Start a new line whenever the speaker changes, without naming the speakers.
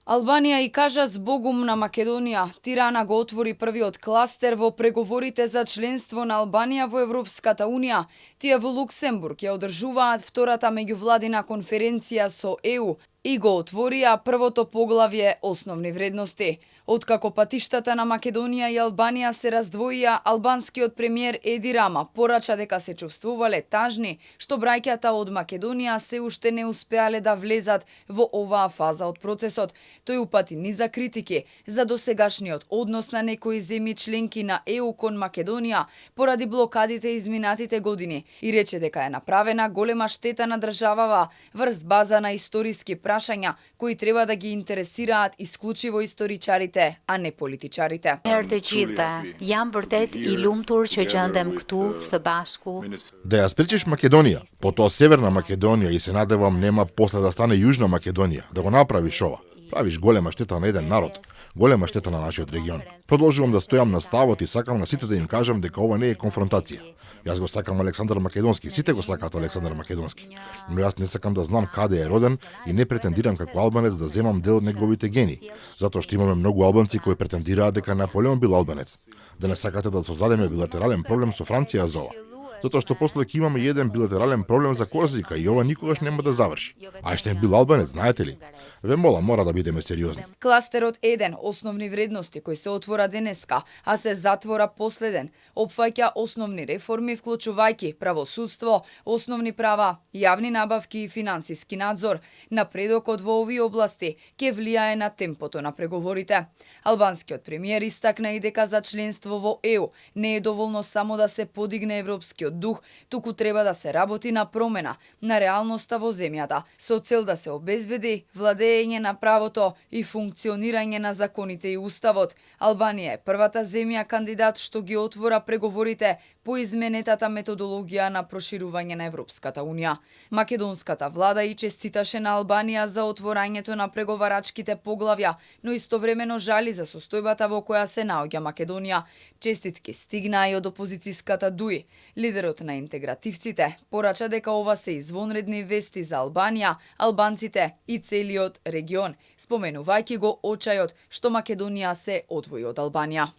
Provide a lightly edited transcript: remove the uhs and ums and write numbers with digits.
Албанија и кажа збогум на Македонија. Тирана го отвори првиот кластер во преговорите за членство на Албанија во Европската Унија. Тие во Луксембург ја одржуваат втората меѓувладина конференција со ЕУ и го отворија првото поглавје основни вредности. Откако патиштата на Македонија и Албанија се раздвоија, албанскиот премиер Еди Рама порача дека се чувствувале тажни што браќата од Македонија се уште не успеале да влезат во оваа фаза од процесот. Тој упати низа критики за досегашниот однос на некои земји членки на ЕУ кон Македонија поради блокадите изминатите години и рече дека е направена голема штета на државава врз база на историски прашања кои треба да ги интересираат исклучиво историчарите, а не политичарите.
Herë të gjithëve, jam vërtet i lumtur që gjendem këtu së bashku.
Да ја спречиш Македонија, потоа Северна Македонија и се надевам нема после да стане Јужна Македонија, да го направиш ова. Правиш голема штета на еден народ, голема штета на нашиот регион. Продолжувам да стојам на ставот и сакам на сите да им кажам дека ова не е конфронтација. Јас го сакам Александар Македонски, сите го сакаат Александар Македонски. Но јас не сакам да знам каде е роден и не претендирам како албанец да земам дел од неговите гени, затоа што имаме многу албанци кои претендираат дека Наполеон бил албанец. Да не сакате да создадеме билатерален проблем со Франција за ова. Затоа што после ќе имаме еден билатерален проблем за Корзика и ова никогаш нема да заврши. А што бил албанец, знаете ли? Ве молам, мора да бидеме сериозни.
Кластерот 1, основни вредности кои се отвора денеска, а се затвора последен, опфаќа основни реформи вклучувајќи правосудство, основни права, јавни набавки и финансиски надзор. Напредокот во овие области ќе влијае на темпото на преговорите. Албанскиот премиер истакна и дека за членство во ЕУ не е доволно само да се подигне европскиот дух, туку треба да се работи на промена на реалноста во земјата, со цел да се обезбеди владење на правото и функционирање на законите и уставот. Албанија е првата земја кандидат што ги отвора преговорите по изменетата методологија на проширување на Европската Унија. Македонската влада и честиташе на Албанија за отворањето на преговарачките поглавја, но истовремено жали за состојбата во која се наоѓа Македонија. Честитки стигнаа и од опозицијската ДУИ. Лидерот на интегративците порача дека ова се извонредни вести за Албанија, албанците и целиот регион, споменувајќи го очајот што Македонија се одвои од Албанија.